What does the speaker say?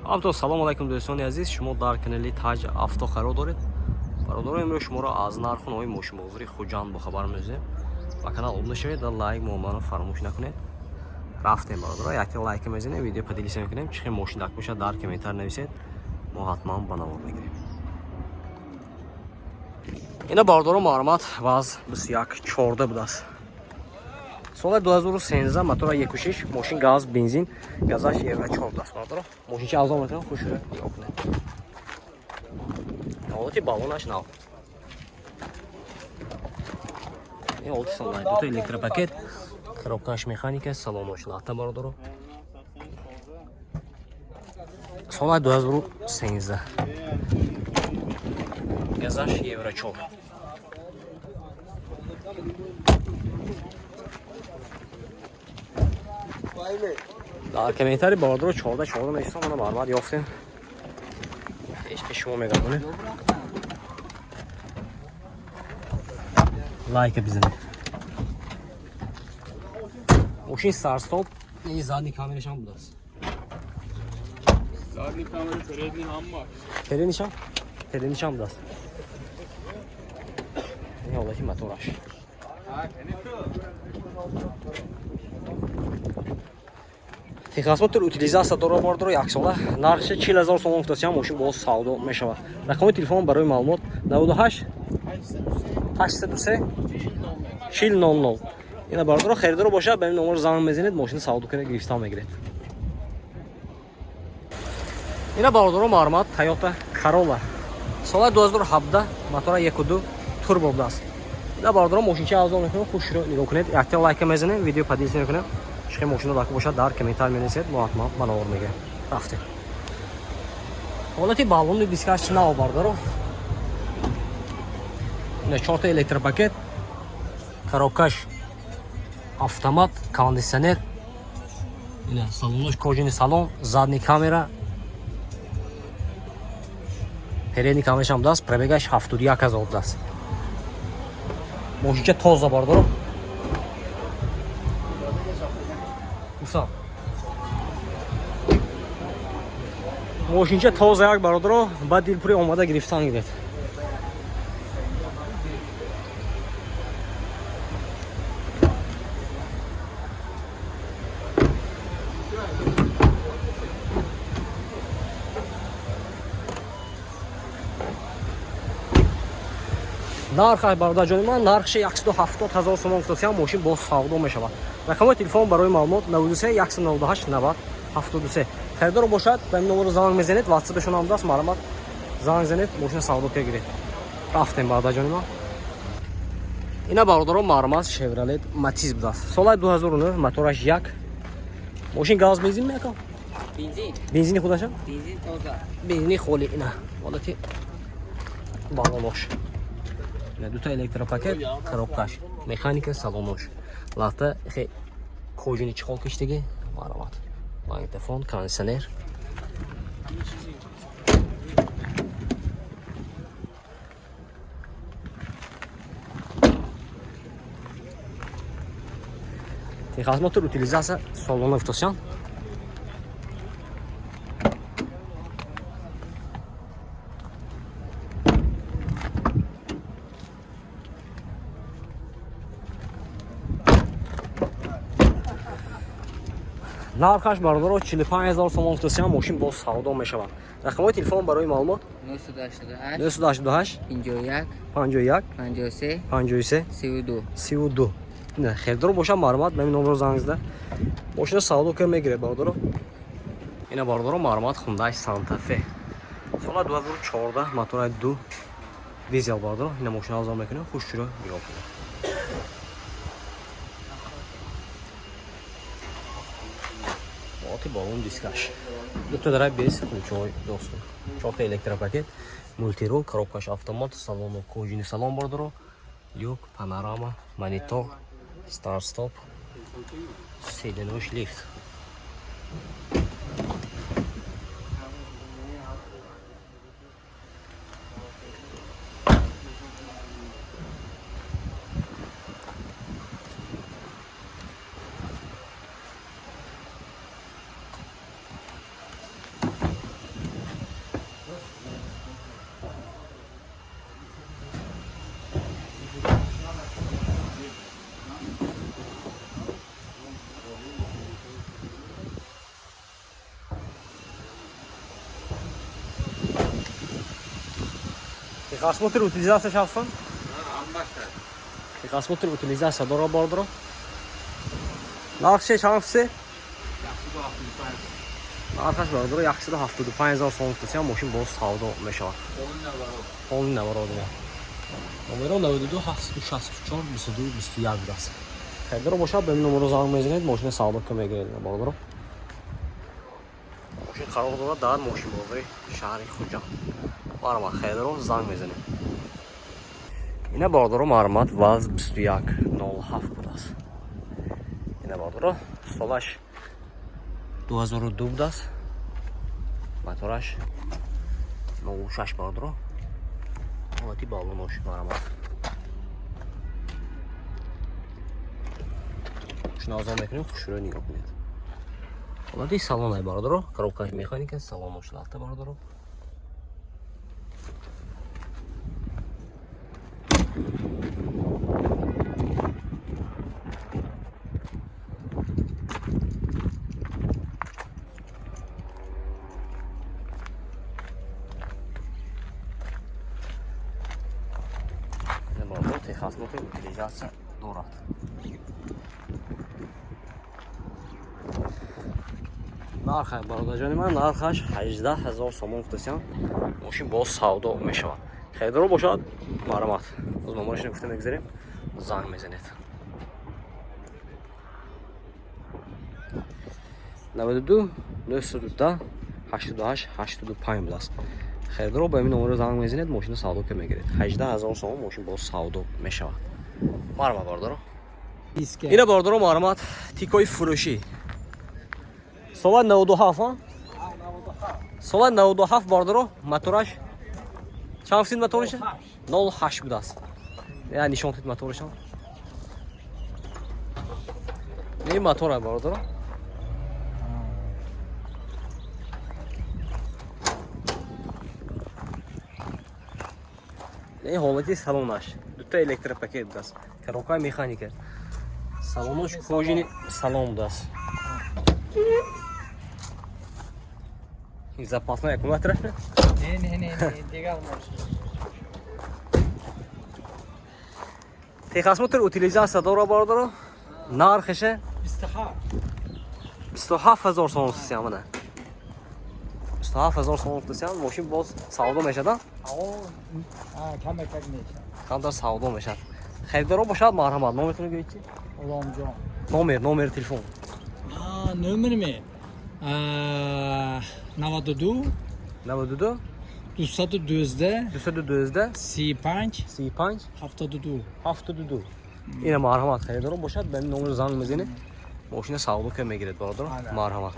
Ҳамто салом алайкум, дӯстони азиз. Шумо дар канали Таҷ Авто қарор доред. Бародарон, имрӯз шуморо аз нарху навои мошинбозори Хуҷанд бохабар мезем. Ба канал обуна шавед ва лайк муомаларо фаромӯш накунед. Рафтем, бародарон, якта лайк мезанем, видео поделиться мекунем. Чӣ хел мошин дак бошад, дар комментар нависед. Мо ҳатман ба навор мегирем. Ина бародарон, марҳамат, ваз 21 14 будааст. Соли 2013, мотора 1.6, мошин газ, бензин, газаш евро 4 будааст, бародарон. Мошинчи авзо метавон хуш нигоҳ кунед. Ҳолати баллонаш нав. Ин ҳолати салон, дута электропакет, коробкаш механика, салонош лата, бародарон. Соли 2013. Газаш евро 4. Дар комментари бародаро 14 14 нависам, мана марҳамат ёфтем. Ишқи шумо мегардонем. Лайка бизанед. Мошин старт-стоп, ин задний камераш ҳам будааст. Задний камера, передний ҳамаш. Переднийшам? Переднийшам будааст. Ин ҳолати мотораш. Техосмотр, утилизация дора, бардоро, яксола. Нархша 40 000 сомон гуфтасиам, мошин боз савдо мешавад. Рақами телефон барои маълумот 98 803 40 00. Ина бардоро, харидоро бошад, ба ин номер занг мезанед, мошини савдо кунед, гирифтан мегиред. Ина бардоро, марҳамат, Toyota Corolla. Соли 2017, мотора 1.2 турбо будааст. Ина бардоро, мошинча авзо мекунем, хушро нигоҳ кунед. Якта лайка мезанем, видео поделиться мекунем. Чӣ мошино дака бошад, дар комментар менависед, мо ҳатман ба навор мегирем. Рафтем. Ҳолати баллони дискаш нав, бардоро. Ина чорта электропакет, коробкаш автомат, кондиционер. Ина салонош кожаный салон, задний камера, передний камераш ҳам будааст, пробегаш 71 ҳазор будааст. Мошинча тоза, бардоро. Гуфтам. Мошинча тоза як, бародаро, ба дилпури омада гирифтан гиред. Нархаш, бародарҷони ман, нархши 170 ҳазор сомон гуфтасиам, мошин боз савдо мешавад. Рақами телефон барои маълумот 93 198 90 73. Харидор бошад, ба ин номеро занг мезанед, WhatsApp-шон ҳам даст, марҳамат, занг занед, мошина савдо ка гиред. Рафтем, бародарҷони ман. Ина бародарон, марҳамат, Chevrolet Matiz будааст. Соли 2009, мотораш 1. Мошин газ, бензин мекам? Бензин. Бензини худаша? Бензин тоза. Бензини холи, ина. Ҳолати баллонош. Ина дута электропакет, коробкаш, механика, салонош. Лата хе кожаный чехол киштиги, марҳамат. Магнитофон, кондиционер. Техосмотр, утилизация, салона гуфтасиам. Нархаш, бародаро, 45 ҳазор сомон гуфтасиам, мошин боз савдо мешавад. Рақамҳои телефон барои маълумот 988 988 51 51 53 53 32. 32. Не, харидор бошад, марҳамат, ба ин номро занг зада мошина савдо ка мегиред, бародаро. Ина бародаро, марҳамат, Hyundai Santa Fe. Сола 2014, мотораи 2 дизел, бародаро. Ина мошина авзо мекунем, хушчуро нигоҳ кунед. Ҳолати баллон дискаш. Дута дара без ключҳои доступ. Чорта электропакет, мультирул, коробкаш автомат, салону кожаный салон, бародаро. Люк, панорама, монитор, старт-стоп, седенош лифт. Техосмотр, утилизация шахсан? Техосмотр, утилизация дора, бародаро. Нархше чанд фисе? Нархаш, бародаро, 175 000 сом фисе, мошин боз савдо мешавад. Полный наворот. Номеро 92 764 22 21 будааст. Харидоро бошад, ба ин номеро занг мезанед, мошина савдо ка мегиред, бародаро. Мошин қарор дорад дар мошинбозори шаҳри Хуҷанд. Марҳамат, харидоро занг мезанед. Ина, бародаро, марҳамат, ВАЗ 2107 будааст. Ина, бародаро, солаш 2002 будааст. Мотораш 06, бародаро. Ҳолати баллонош, марҳамат. Хушнавзон мекунем, хушрӯ нигоҳ кунед. Ҳолати салонай, бародаро, коробка механика, салонош лахта, бародаро. Бародаро, техосмотр, утилизация дорад. Нарха, бародарҷони ман, нархаш 18 ҳазор сомон гуфтасям, мошин боз савдо мешавад. Харидоро бошад, марҳамат, боз номерашро гуфта мегузарем, занг мезанед. 92 910 88 85 будааст. Харидоро ба ин номеро занг мезанед, мошина савдо ка мегиред. 18 ҳазор сомон мошин боз савдо мешавад. Марҳамат, бародаро. Ина, бародаро, марҳамат, Тикои фурӯшӣ. Сола 97, а? Сола 97, бародаро, мотораш чанд фисид мотораш? 08 будааст. Я нишон дид моторашам. Не мотора, бародаро. Не ҳолати салонаш. Дута электропакет будааст. Коробка механика. Салонош кожаный салон будааст. Запасной аккумулятор? Не, не, не, не, дигар мошин. Техосмотр, утилизация дора, бародаро. Нархеше 27. 27 ҳазор сомон фисям, мана. 27 ҳазор сомон фисям, мошин боз савдо мешавад, А, камакак мешавад. Камтар савдо мешавад. Харидоро бошад, марҳамат, номертонро гӯед чи? Ғуломҷон. Номер, номери телефон. А, номер ме? 92 92 212 212 35 35 72. 72. Ина, марҳамат, харидоро бошад, ба ин номер занг мезанед. Мошина савдо ка мегиред, бародаро. Марҳамат.